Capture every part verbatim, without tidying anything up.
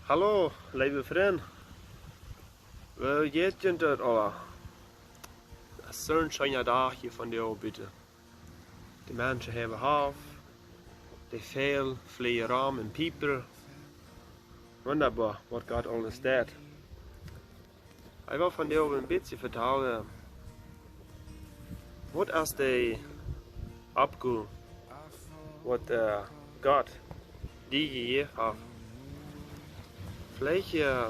Hallo, leewe Frind. Woo jeit junt daut aula? Daut es soon scheena Dach hia vondoag buten. De Menschen haben Hoff, de Väajel fleajen rom un piepen. Wundaboa, waut Gott aules deit. Ekj well vondoag een bät vetalen, waut es de Oppgow, waut, äh, Gott die jejäft haft. Veleicht, äh,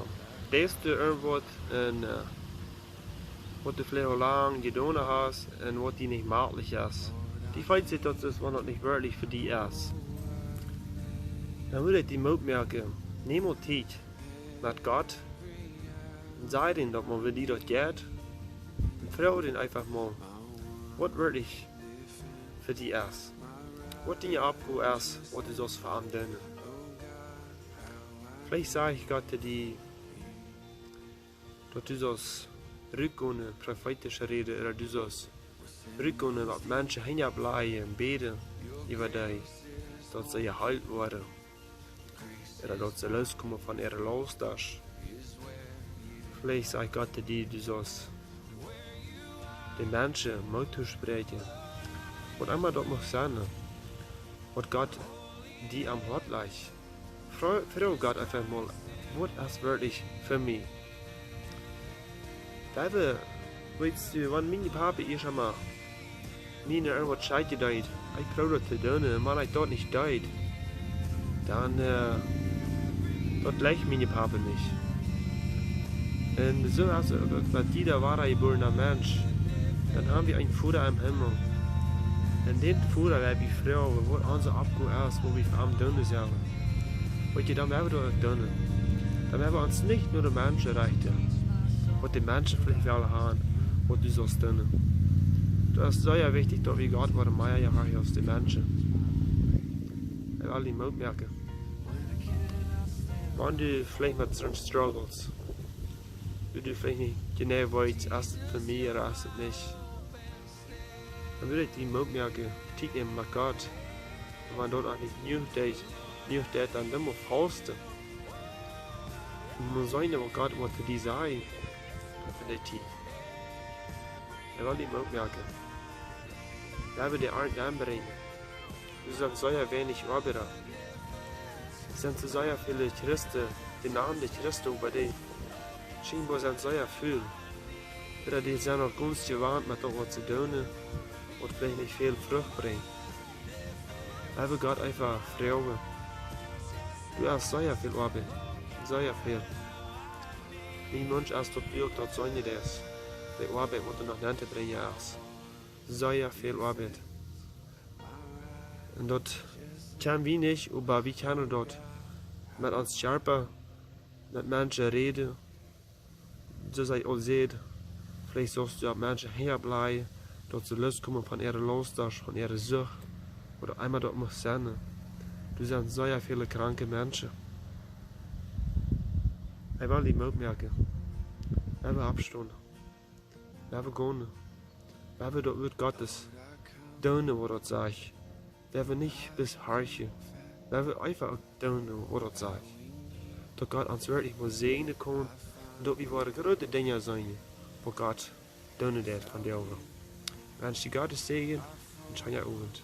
deist du irjentwaut un, äh, waut du veleicht aul lang jedonen hast un waut die nich mäajlich es. Die feelt sikj daut es, wan daut nich werkjlich fa die es. Dan wudd ekj die Moot moaken, nemm mol Tiet met Gott un saj am daut mol, woo die daut jeit. Un froag am eefach mol, waut werkjlich fa die es. Waut diene Oppgow es, waut du saust fa am doonen. Veleicht sajcht Gott to die, daut du saust rutgonen, profeetisch räden, ooda du saust rutgonen, daut Menschen Henj oppläajen un bäden äwa die, daut see jeheelt woaren, ooda daut see loskomen von äare Laust. Veleicht sajcht Gott to die, du saust de Menschen Moot toospräakjen. Waut emma daut mucht sennen, waut Gott die aum Hoat lajcht. Fro-, froag Gott eefach mol, waut es werkjlich fa mie? Daut, weetst du, wan mien Papa ieescht emol mie irjentwaut schekjen deed, ekj proowd daut to doonen, un wan ekj daut nich deed, dan, äh, daut jleicht mien Papa nich. Un soo es et uk met jieda woajebuarna Mensch. Dan ha wie eenen Voda em Himmel. Un dän Voda woa wie froagen, waut onse Oppgow es, waut wie fa am doonen sellen. Weetst du, dan woa wie daut uk doonen. Dan woa wie ons nich no de Menschen rechten, waut de Menschen veleicht wellen haben, waut du saust doonen. Daut es sea wichtich, daut wie Gott woaren mea jehorchen aus de Menschen. Ekj well die Moot moaken. Wan du veleicht met soon struggles, du, du veleicht nich jeneiw weetst, es et fa mie ooda es et nich, dan wudd ekj die Moot moaken, Tiet nämen met Gott. Un wan daut noch nich jenuach es, jenuach es, dan doo mol fausten. Un mol seenen, waut Gott woat to die sajen en dee Tiet. Ekj well die Moot moaken. Lot wie de Arnt aunbrinjen. Doa sent sea weinich Oabeida. Doa sent sea väl Christen, dee Namen Christen, oba dee schienboa sent sea väl. Ooda dee sent uk gaunz jewant met daut, waut see doonen, waut veleicht nich väl Frucht brinjt. Lot wie Gott eefach froagen. Doa es sea väl Oabeit. Sea väl. Mien Wunsch es, daut wie uk daut seenen, daut de Oabeit, waut doa noch nenn to brinjen es. Sea väl Oabeit. Un daut kjenn wie nich, oba wie kjennen daut met ons Kjarpa, met Menschen räden. Soo aus ekj aul säd, veleicht saust du opp Menschen Henj oppläajen, daut see loskomen von äare Laust, von äare Sucht, ooda emma daut mucht sennen. Doa sent sea väl kranke Menschen. Ekj well die Moot moaken. Lot wie oppstonen. Lot wie gonen. Lot wie daut Wuat Gottes doonen, waut daut sajcht. Lot wie nich bloos horchen. Lot wie eefach doonen, waut daut sajcht. Daut Gott ons werkjlich mol säajnen kaun. Un daut wie woaren groote Dinja seenen, waut Gott doonen deit vondoag. Wensch die Gott sienen Säajen un scheenen Owent.